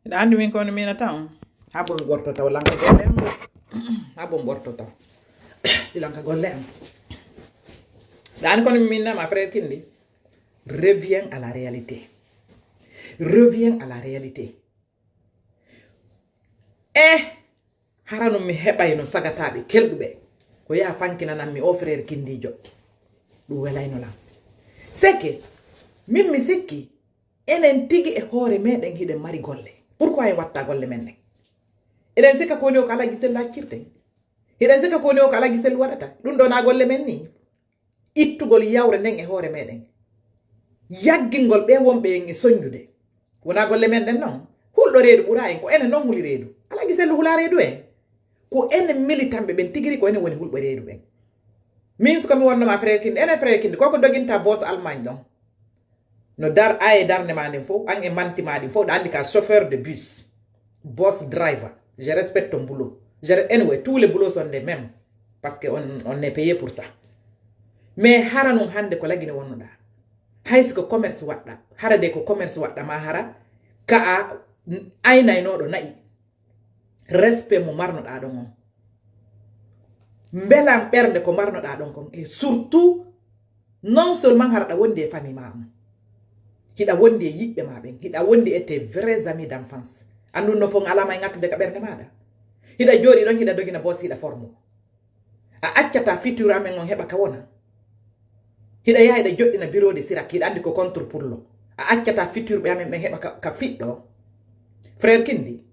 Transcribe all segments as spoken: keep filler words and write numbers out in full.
Hiɗa anndi min kono mi miinata on. Haa bo mi ɓorto taw lanka golle am. Haa bo mi ɓorto taw. Ɗi lanka golle am. Hiɗa anndi kono mi miinata ma frère Kindi. Reviens à la réalité. Reviens à la réalité. Eh, hara no mi heɓay no sagataaɓe kelɗuɓe. Ko yaha fankinanan mi o frère Kindiijo. Ɗum welayno lan. C'est que, min mi sikki, enen tigi e hoore meɗen hiɗen mari golle. Pourquoi en watta golle men ɗen? Eɗen sika ko woni o ko Alhaji Sellu accirten. Hiɗen sika ko woni o ko Alhaji Sellu waɗata. Ɗum ɗo na golle men ni. Ittugol yawre nden e hoore meɗen. Yaggingol ɓe wonɓe en e soñjude. Wona golle men ɗen non. Hulɗo reedu ɓura en, ko enen non huli reedu. Alhaji Sellu hula reedu e. Ko enen militanɓe ɓen tigiri ko enen woni hulɓe reedu ɓen. Min suka mi wonnoma frère Kindi, enen frère Kindi, koko doginta boss Allemagne ɗon. No dar aye darnde ma nden fof, an e manti ma ɗin fof, ɗa andi ka chauffeur de bus, boss driver. Je respecte ton boulot. Je re- anyway, tous les boulots sont les mêmes. Parce que on, on est payé pour ça. Mais hara non hande ko lagine wonnoɗa. Hay si ko commerce waɗɗa. Hara de ko commerce waɗɗa ma hara. Ka a aynaynoɗo na'i. Respect mo marnoɗa ɗon on. Mbelan ɓernde ko marnoɗa ɗon kon. Et surtout, non seulement hara ɗa wondi e famille ma on. Hiɗa wondi e yiɓɓe ma ɓen. Hiɗa wondi e tes vrais amis d'enfance. Andun no fon alama e ŋattude ka ɓernde maɗa. Hiɗa jooɗi ɗon, hiɗa dogina boss, hiɗa formo. A accata futur amen on heɓa ka wona. Hiɗa yaha hiɗa joɗɗina bureau de Sirak, hiɗa andi ko contre pour lo. A accata futur ɓe amen ɓen heɓa ka, ka fiɗɗo. Frère Kindi.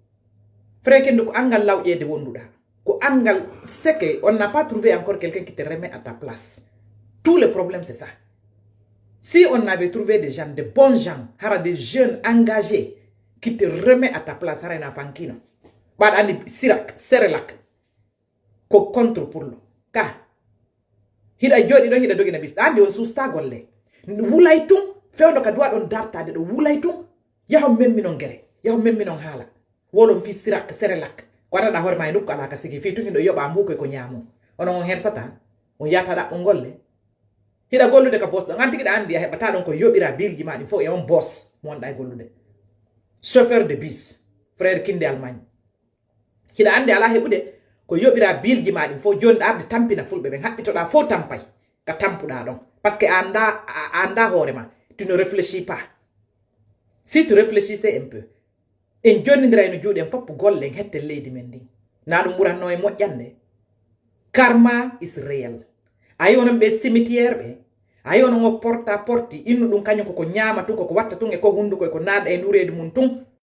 Frère Kindi ko angal lawƴede wonduɗa. Ko angal seke, on n'a pas trouvé encore quelqu'un qui te remet à ta place. Tous les problèmes, c'est ça. Si on avait trouvé des gens, de bons gens, hara des jeunes engagés, qui te remet à ta place, hara na fankino. Baɗa andi Sirak, Serelak. Ko contre pour lo. Ka. Hiɗa jooɗi ɗon, hiɗa dogina bis. Ɗa andi on susta golle. Wulay tun, fewndo ka duwa ɗon dartade ɗo. Wulay tun, yaho memminon gere. Yaho memminon haala. Wolon fi Sirak, Serelak. Ko waɗaɗa hoore ma e nokku ala ka sigi. Fi tun hiɗo yoɓa mbuko e ko ñaamo. Ono on hersata. On yata ɗaɓɓo golle. Hiɗa gollude ka boss ɗon. An tigi ɗa andi a heɓata ɗon ko yoɓira bilji ma ɗin fof e on boss. Mo wonɗa e gollude. Chauffeur de bus. Frère Kinde Allemagne. Hiɗa andi ala heɓude ko yoɓira bilji ma ɗin fof. Joni ɗa arde tampina fulɓe ɓen. Haɓɓitoɗa fof tampay. Ka tampuɗa ɗon. Parce que a anda, a, a anda hoore ma. Tu ne réfléchis pas. Si tu réfléchissais un peu. En jonnindirayno juuɗen fof golle en hetten leydi men ndin. Na ɗum ɓuratno e moƴƴande. Karma is real. A yi onon ɓe cimetière ɓe. A yi onon o porta porti. Innu ɗum kañum koko ñaama tun, koko watta tun e ko hunduko e ko naɗa e ndu reedu mum tun.